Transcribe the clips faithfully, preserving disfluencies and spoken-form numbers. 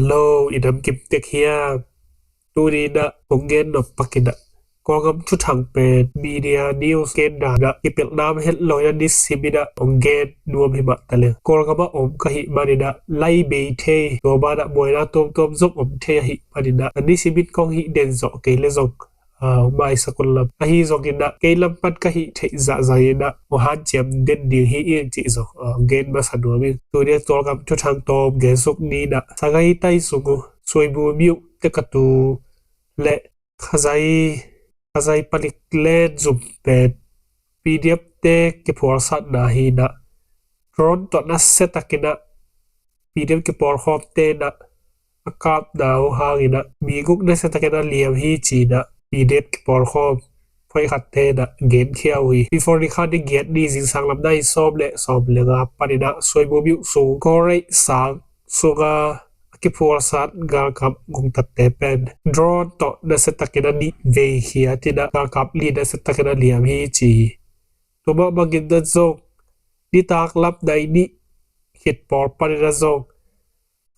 Lo, i nam kim tek hiam? Tuni in ah hong gen nop pak in ah, Kawlgam thuthang pen media news gen dan ah kipelh nam het lo in ah, nisim in ah hong gen nuam hi mah ta leng, Kawlgam ah om ka hih man in ah lai bei thei, tua ban ah buaina tuamtuam zong om thei ahih man in ah, a nisim in kong hih den zawh kei le zong, ah, maisak un lam. Ahi zongin ah kei lam pan ka hih theih zahzah in ah hong hanciam den ding hi ing cih zong, ah, gen masa nuam ing. Tuni a Kawlgam thuthang tawm gen suk ni in ah, Sagaing tai sung uh Suaibu Myo te ka tu le Khazai, Khazai palik len zum pen P D F te kiphualsatna hi in ah, drone tawh nasia takin ah P D F kipawlkhawmte in ah a kapna uh hangin ah mi guk nasia takin a liam hi ci in ah P D F kipawlkhawm phuaikhatte in ah genkhia uh hi. February kha ni giat ni zingsang lam nai sawm le sawm le nga panin ah Suaibu Myo sung Kawlreih sang sunga a kiphualsat galkap gungtatte pen drone tawh nasia takin a nih vei khiat in ah galkap li nasia takin a liam hi ci hi. Tua mah bangin ah zong nitak lam nai nih khit pawl panin ah zong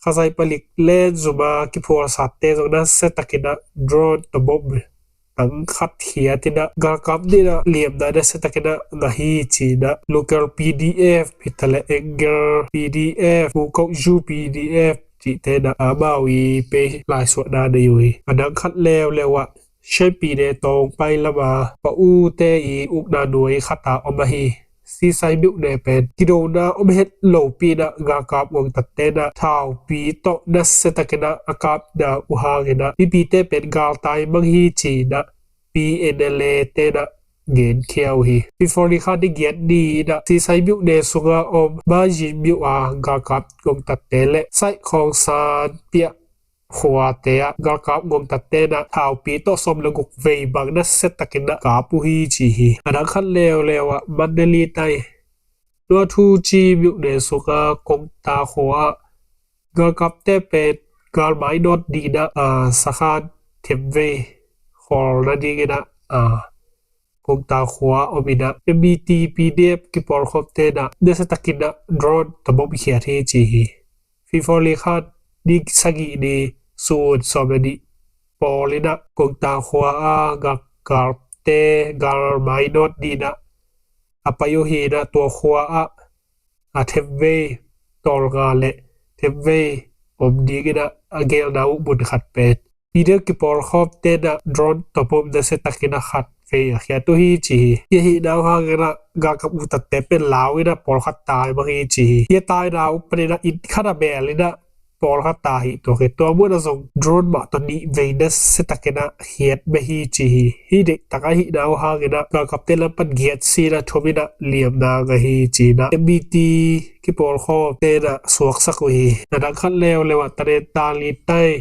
Khazai palik len zuma kiphualsatte zong nasia takin ah drone tawh bom tang khat khiat in ah galkap nih in ah liamna nasia takin ah ngah hi ci in ah local P D F, Pitale Engel P D F, Pukokju P D F cihte in ah amau i pei laisuahna nei uh hi. A dang khat leuleu ah Shan Pyi Ne Tawngpai lama Pa U te i ukna nuai khat ah om ahi Sisai Myo ne pen kidona om het lopi in ah galkap guangtatte in ah thaupi tawh nasia takin ah a kapna uh hangin ah mipite pen galtai mang hi ci in ah P N L A te in ah genkhia uh hi. February kha ni giat ni in ah Sisai Myo ne sunga om Mayin Myo a galkap guangtatte le Sai Khong San Pia khuate ah galkap guangtatte in ah thaupi tawh sawm le guk vei bang nasia takin ah kap uh hi ci hi. A dang khat leuleu ah Mandalay tai Luathuchi Myo ne sunga Kongta khua ah galkapte pen galmai nawt ding in ah, ah, sakhan themvei khawl nading in ah, ah, Kongta khua ah om in ah M B T P D F kipawlkhawmte in ah nasia takin ah drone tawh bom khiat hi ci hi. February kha ni sagih ni sun sawm le nih pawl in ah Kongta khua ah galkapte galmai nawt ding in ah a pai uh hi in ah tua khua ah a themvei tawlnga le themvei om ding in ah a gelna uh mun khat pen P D F kipawlkhawmte in ah drone tawh bom nasia takin ah khat vei a khiat uh hi ci hi. Hih ahihna uh hangin ah galkap guangtatte pen lau in ah pawlkhat tai mang hi ci hi. Hih a taina uh panin ah inn khat a bel in ah pawlkhat tai hi. Tua khit tua mun ah zong drone mah tawh nih vei nasia takin ah khiat beh hi ci hi. Hih deihtak ahihna uh hangin ah galkapte lam pan giat si in ah thum in ah liamna ngah hi ci in ah M B T kipawlkhawmte in ah suaksak uh hi. A dang khat leuleu ah Tanintharyi tai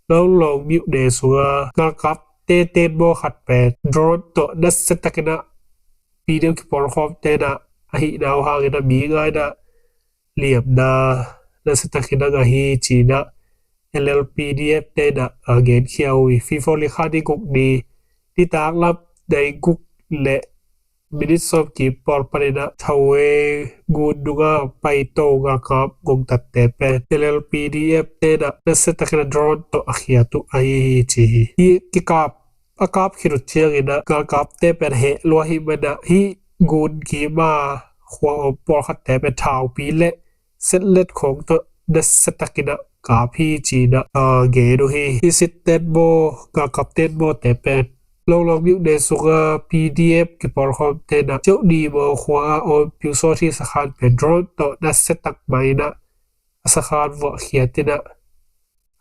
Lawngtlawng Myo ne sunga galkapte tenbaw khat pen drone tawh nasia takin ah P D F kipawlkhawmte in ah ahihna uh hangin ah mi nga in ah liamna nasia takin ah ngah hi ci in ah L L P D F te in ah a genkhia uh hi. February kha ni guk ni nitak lam nai guk le minit sawmkua pawl panin ah Taweng gun nunga paito galkap guangtatte pen L L P D F te in ah nasia takin ah drone tawh a khiat uh ahi hi ci hi. Hih kikap a kap khit uh ciangin ah galkapte pen heh lua ahih man ah hih gun kim a khua om pawlkhatte pen thaupi le setlet khawng tawh nasia takin ah kap hi ci in ah, ah, gen uh hi. Hih sit tenbaw galkap tenbawte pen Lawngtlawng Myo ne sunga P D F kipawlkhawmte in ah Ciauh Ni Maw khua ah om Pyusawthi sakhan pen drone tawh nasia tak mah in ah a sakhan vuah khiat in ah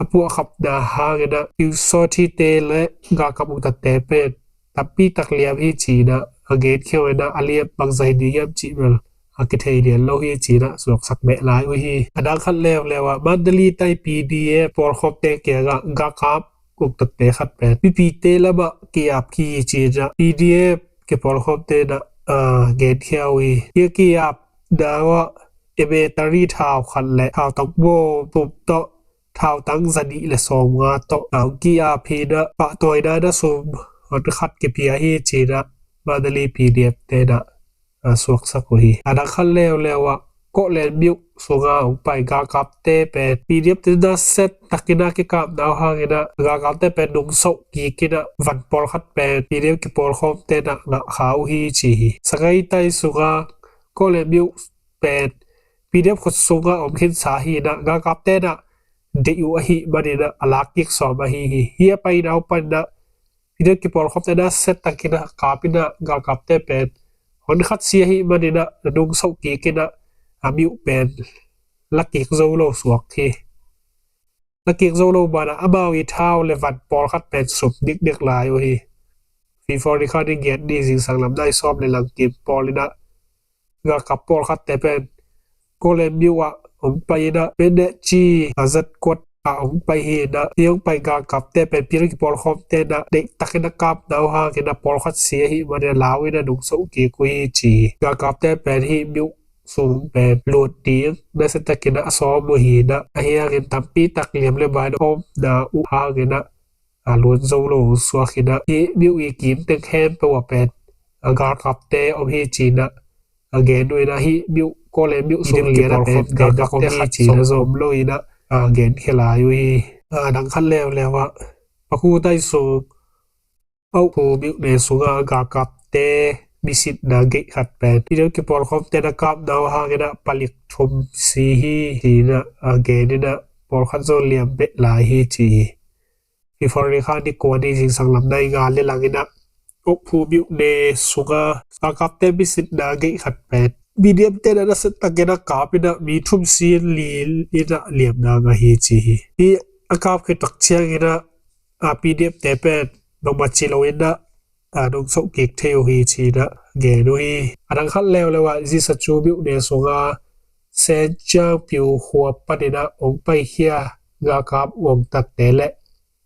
a puahkhapna hangin ah Pyusawthite le galkap guangtatte pen tampi tak liam hi ci in ah a genkhia uh in ah a liam bangzah hi ding hiam cih bel a kithei lian lo hi ci in ah suaksak beh lai uh hi. A dang khat leuleu ah Mandalay tai P D F pawlkhawmte kiangah galkap guangtatte khat pen mipite lamah ki-ap hi ci in ah P D F kipawlkhawmte in ah, ah, genkhia uh hi. Hih ki-apna uh ah M A thirty thau khat le thau tang bawm thum tawh thautang zanih le sawmnga tawh tang ki-ap hi in ah pahtawina na sum hon khat kipia hi ci in ah Mandalay P D F te in ah, ah, suaksak uh hi. A dang khat leuleu ah Kawhlen myuh sunga hong pai galkapte pen P D F te nasia takin a kikapna uh hangin a galkapte pen nungsoh kikin a van pawlkhat pen P D F kipawlkhawmte in a ngah kha uh hi ci hi. Sagaing tai sunga Kawhlen myuh pen P D F khut sunga om khinsa hi in a galkapte in a deih uh ahih manin a a lakkik sawm ahi hi. Hih a paina uh panin a P D F kipawlkhawmte nasia takin a kap in a galkapte pen hon khat si ahih manin a nungsoh kikin a a myuh pen lakik zo lo suak hi. Lakik zo lo banah amau i thau le van pawlkhat pen sum dikdik lai uh hi. February kha ni giat ni zingsang lam nai sawm le lang kim pawl in a galkap pawlkhatte pen Kawhlen myuh ah hong pai in a Menehchi a zat kuat ah hong pai hi in a hih hong pai galkapte pen P D F kipawlkhawmte in a deih takin a kapna uh hangin a pawlkhat si ahih manin a lau in a nungsoh kik uh hi ci hi. Galkapte pen hih myuh sung pen lut ding nasia takin a sawm uh hi in a ahi hangin tampi tak liam le bai in a omna uh hangin a a luan zo lo suak hi in a hih myuh i kim teng khempeuh ah pen a galkapte om hi ci in a a gen uh in a hih myuh Kawhlen myuh sung lian a pen galkapte khat sawm lo in a a gen khia lai uh hi. A dang khat leuleu ah Pakhu tai sung Aukhu myuh ne sunga galkapte misitna geih khat pen P D F kipawlkhawmte in a kapna uh hangin a palik thum si hi ci in a a gen in a pawlkhat zo liam beh lai hi ci hi. February kha ni kua ni zingsang lam nai nga le lang in a Aukhu myuh ne sunga galkapte misitna geih khat pen P D F te in a nasia takin a kap in a mi thum si li in a liamna ngah hi ci hi. Hih a kap khit tak ciangin a a P D F te pen bangmah ci lo in a a nungsoh kik thei uh hi ci in a gen uh hi. A dang khat leuleu ah Zisatsu myuh ne sunga Senchang Piu khua panin a hong paikhia galkap uangtatte le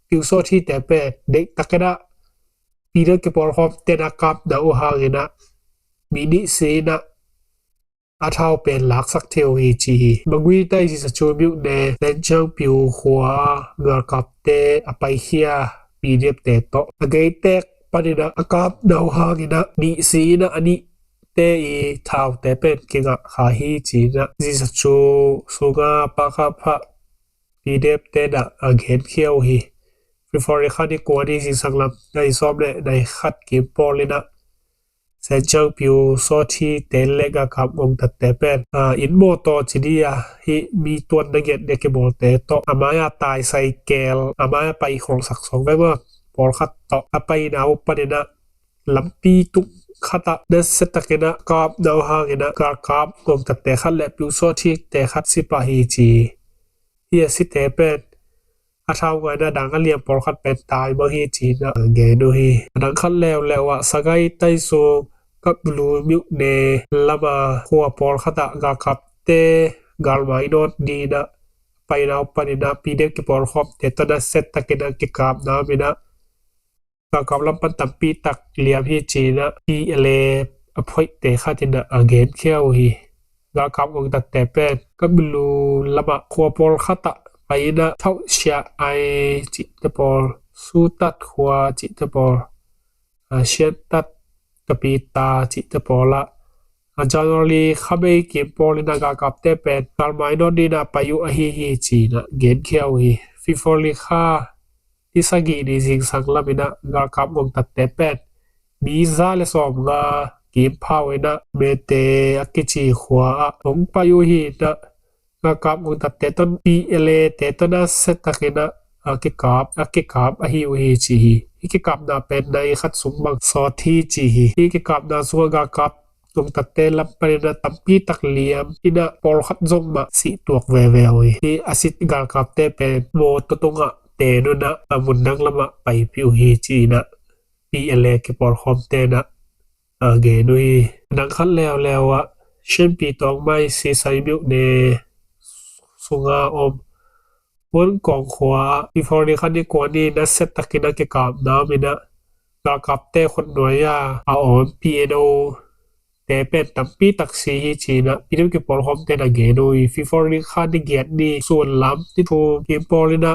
Piu Saw Thi te pen deih takin a P D F kipawlkhawmte in a kapna uh hangin a mi nih si in a a thau pen laksak thei uh hi ci hi. Magui tai Zisatsu myuh ne Senchang Piu khua galkapte a paikhia P D F te tawh a gei tek panin a a kapna uh hangin a nih si in a a nihte i thaute pen kingah kha hi ci in a Zisatsu sunga Pakha Pha P D F te in a a genkhia uh hi. February kha ni kua ni zingsang lam nai sawm le nai khat kim pawl in a Senchang Piu Saw Thi te le galkap uangtatte pen a inn mawtaw ci ding a hih mi tuanna ngiatngiat kibawlte tawh a mai-a tai saikel a mai-a pai khuangsak suak ve maw pawlkhat tawh a paina uh panin a lampi tung khat ah nasia takin a kapna uh hangin a galkap uangtatte khat le Piu Saw Thi te khat si pah hi ci hi. Hih a site pen a thau ngai in a dang a liam pawlkhat pen tai mang hi ci in a gen uh hi. A dang khat leuleu ah Sagaing tai sung Kaplu myuh ne lama khua pawlkhat ah galkapte galmai nawn ding in a paina uh panin a P D F kipawlkhawmte tawh nasia takin a kikapna om in a galkap lam pan tampi tak liam hi ci in a P L A a phoihte khat in a a genkhia uh hi. Galkap uangtatte pen Kaplu lamah khua pawlkhat ah pai in a Thauh Sia Ai cihte pawl, Sutat khua cihte pawl, a Siantat Kapita cihte pawl ah a January kha bei kim pawl in a galkapte pen galmai nawn ding in a pai uh ahi hi ci in a genkhia uh hi. February kha ni sagih ni zingsang lam in a galkap uangtatte pen mi za le sawmnga kim phau in a Mete a kici khua ah hong pai uh hi in a galkap uangtatte tawh P L A te tawh nasia takin a a kikap a kikap ahi uh hi ci hi. Hih kikapna pen nai khat sung bang sawt hi ci hi. Hih kikapna sungah galkap uangtatte lam panin a tampi tak liam in a pawlkhat zong mah sih tuak veve uh hi. Hih a si galkapte pen mawtaw tungah ten un a a mun dang lamah paipih uh hi ci in a P L A kipawlkhawmte in a a gen uh hi. A dang khat leuleu ah Shanpi Tawngmai Sisai myuh ne sunga om Huan Kawng khua ah February kha ni kua ni nasia takin a kikapna om in a galkapte khutnuai a a om P N O te pen tampi tak si hi ci in a P D F kipawlkhawmte in a gen uh hi. February kha ni giat ni sun lam ni thum kim pawl in a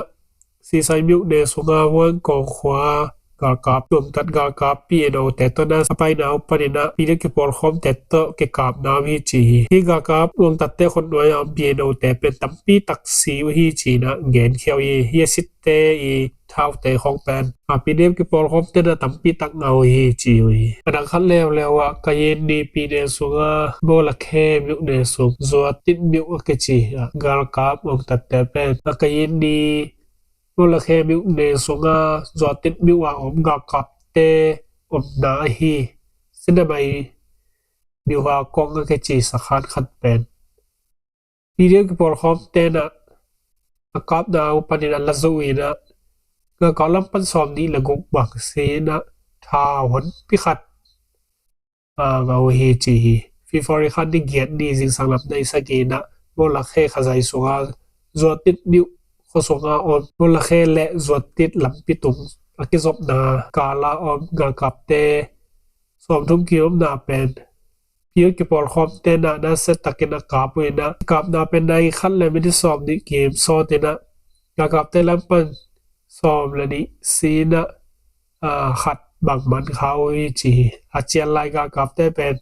Sisai myuh ne sunga Huan Kawng khua galkap, tuamtat galkap P N O te tawh na a paina uh panin ah P D F kipawlkhawmte tawh kikapna om hi ci hi. Hih galkap tuamtatte khutnuai a om P N O te pen tampi tak si uh hi ci-in ah genkhia uh hi. Hih a sitte i thaute khawng pen a P D F kipawlkhawmte na tampi tak ngah uh hi ci uh hi. A dang khat leuleu ah Kayindi pyine sunga Mawlakhe myone sung Zuatit myo a kici ah galkap tuamtatte pen a Kayindi Mawlakhe myone sunga Zuatit myo a om galkapte omna ahi Sinamai myo a kong a kici sakhan khat pen P D F kipawlkhawmte na a kapna uh panin a la zo uh in ah galkap lam pan sawmnih le guk bang si-in ah thau honpi khat a ngah uh hi ci hi. February kha ni giat ni zingsang lam nai sagih in ah Mawlakhe khazai sunga Zuatit myo khua sunga om Mawlakhe le Zuatit lampi tung a kizopna kala om galkapte sawmthum kim omna pen P D F kipawlkhawmte na nasia takin a kap uh in ah kapna pen nai khat le minit sawmnih kim sawt in ah galkapte lam pan sawm le nih si-in ah khat bang man kha uh hi ci hi. A cian lai galkapte pen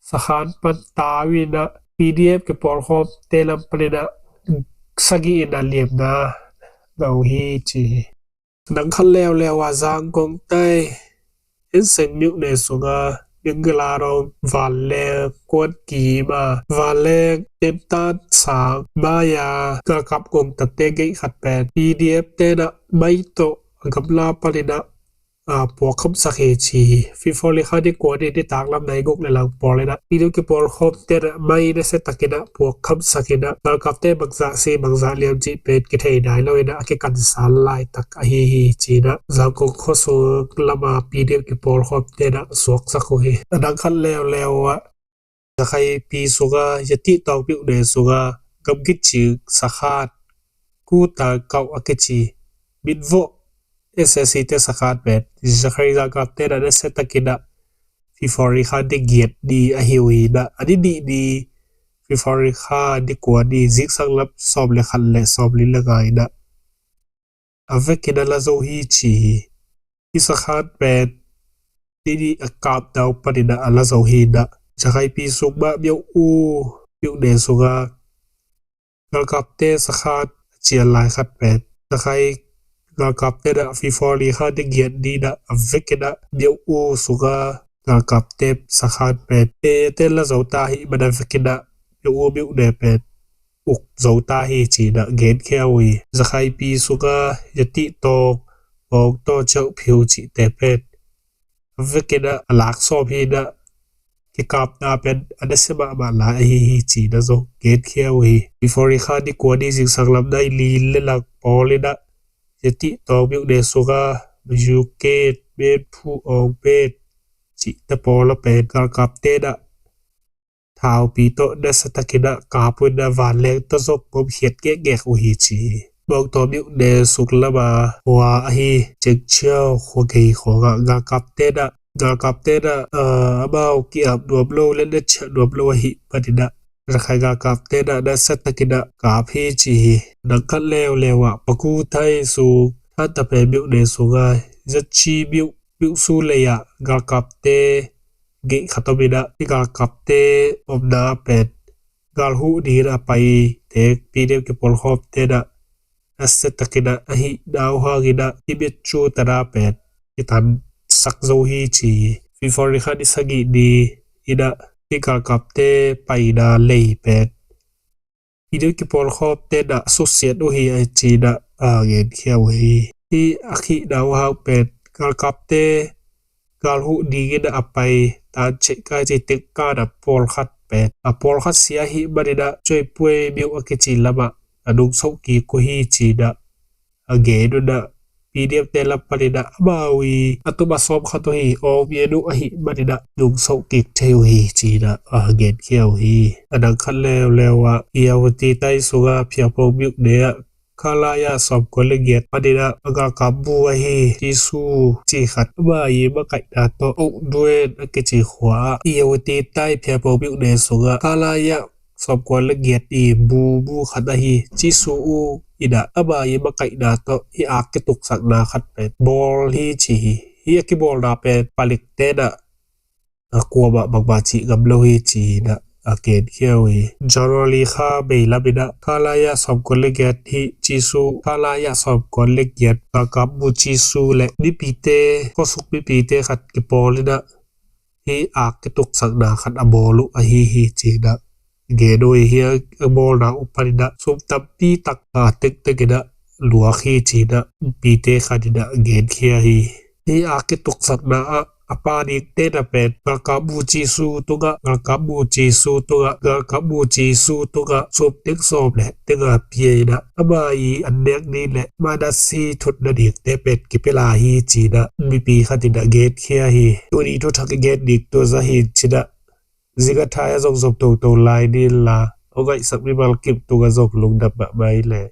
sakhan pan tau in ah P D F kipawlkhawmte lam panin ah sagih in a liamna ngah uh hi ci hi. Nang khat leuleu ah Zangkong tai Enseng myone sunga Myangaladong vanleng kuan kim a vanleng temtan sang mai-a galkap tuamtatte geih khat pen P D F te na mai tawh a gamla panin ah a puak khamsak hi ci hi. February kha ni kua ni nitak lam nai guk le lang pawl in ah P D F kipawlkhawmte na mai nasia takin ah puak khamsak in ah galkapte bangzah si bangzah liam cih pen kithei nai lo in ah a kikansan laitak ahi hi ci-in ah Zangkong khuasung lama P D F kipawlkhawmte na suaksak uh hi. A dang khat leuleu ah Zakhaipi sunga Yatitawng myone sunga gamgitcing sakhan Kutang kauh a kici minvoh S S C te sakhan pen Zakhai galkapte na nasia takin ah February kha ni giat ni ahi uh in ah a ni nih ni February kha ni kua ni zingsang lam sawm le khat le sawmli le nga in ah a vekin a la zo hi ci hi. Hih sakhan pen ni nih a kapna uh panin ah a la zo hi in ah Zakhaipi sung mah Myo U myone sunga galkapte sakhan a cian lai khat pen Zakhai galkapte na February kha ni giat ni na a vekin ah Myo U sunga galkapte sakhan pen ete la zo ta hi man a vekin ah Myo U myone pen uk zo ta hi ci-in ah genkhia uh hi. Zakhaipi sunga Yatitawng Pawngtaw Ceuhphiu cihte pen a vekin ah a lak sawm hi in ah kikapna pen a nasia mahmah lai ahi hi ci-in ah zong genkhia uh hi. February kha ni kua ni zingsang lam nai li le lang pawl in ah Yatitawng myone sunga Mayuket Menphu Awngpet cihte pawl a pen galkapte na thaupi tawh nasia takin ah kap uh in ah vanleng tawh zong gomkhiat ngekngek uh hi ci hi. Mawngtaw myone sung lama khua ahi Cengchiau khua gei khawngah galkapte na galkapte na amau ki-ap nuam lo le na ciah nuam lo ahih manin ah Rakhine galkapte na nasia takin ah kap hi ci hi. Nang khat leuleu ah Pakuthai sung Thantaphe myone sunga Zachi myo myo su lei ah galkapte geih khat om in ah hih galkapte omna pen galhuh dingin a paite P D F kipawlkhawmte na nasia takin ah a hihna uh hangin ah hih Myo Chu tana pen kitansak zo hi ci hi. February kha ni sagih ni in ah hih galkapte paina lei pen P D F kipawlkhawmte na suksiat uh hi a ci-in ah a genkhia uh hi. Hih a hihna uh hang pen galkapte galhuh dingin a pai tan ceh kai ci teng kan a pawlkhat pen a pawlkhat sia ahih manin ah Cuaipuai myo a kici lamah a nungsoh kik uh hi ci-in ah a gen un ah P D F te lam panin ah amau i a tup a sawm khat uh hi, Aung Myen U ahih manin ah nungsoh kik thei uh hi ci-in ah a genkhia uh hi. A dang khat leuleu ah Irrawaddy tai sungah Phiawpong myone ah Khalaya sawmkua le giat panin ah a galkap bu ahi Jisu ci khat ama i makaihna tawh Ouduen a kici khua ah Irrawaddy tai Phiawpong myone sungah Khalaya sawmkua le giat i bubu khat ahi Jesu uh in ah ama i makaihna tawh hih ak kituksakna khat pen bawl hi ci hi. Hih a kibawlna pen palikte in ah a kuamah bangmah cih ngam lo hi ci-in ah a genkhia uh hi. January kha bei lam in ah kha lai-ah sawmkua le giat hih Jesu, kha lai-ah sawmkua le giat galkapbu Jesu le mipite, khuasung mipite khat kipawl in ah hih ak kituksakna khat a bawl uh ahi hi ci-in ah gen uh hi. Hih a bawlna uh panin ah sum tampi tak a tektek in ah luak hi ci-in ah mipite khat in ah genkhia hi. Hih ak kituksakna ah a pa dingte in ah pen galkapbu Jesu tungah, galkapbu Jesu tungah, galkapbu Jesu tungah sum teng sawm le teng nga pia in ah ama i an nek ding le minus hi thut nadingte pen kipia lai hi ci-in ah mipi khat in ah genkhia hi. Tuni thu thak i gen ding tua za hi ci-in ah zing a thai a zong zom toto lai ni inla, hong ngaihsak mimal kim tungah zong lungdam mahmah hi leh.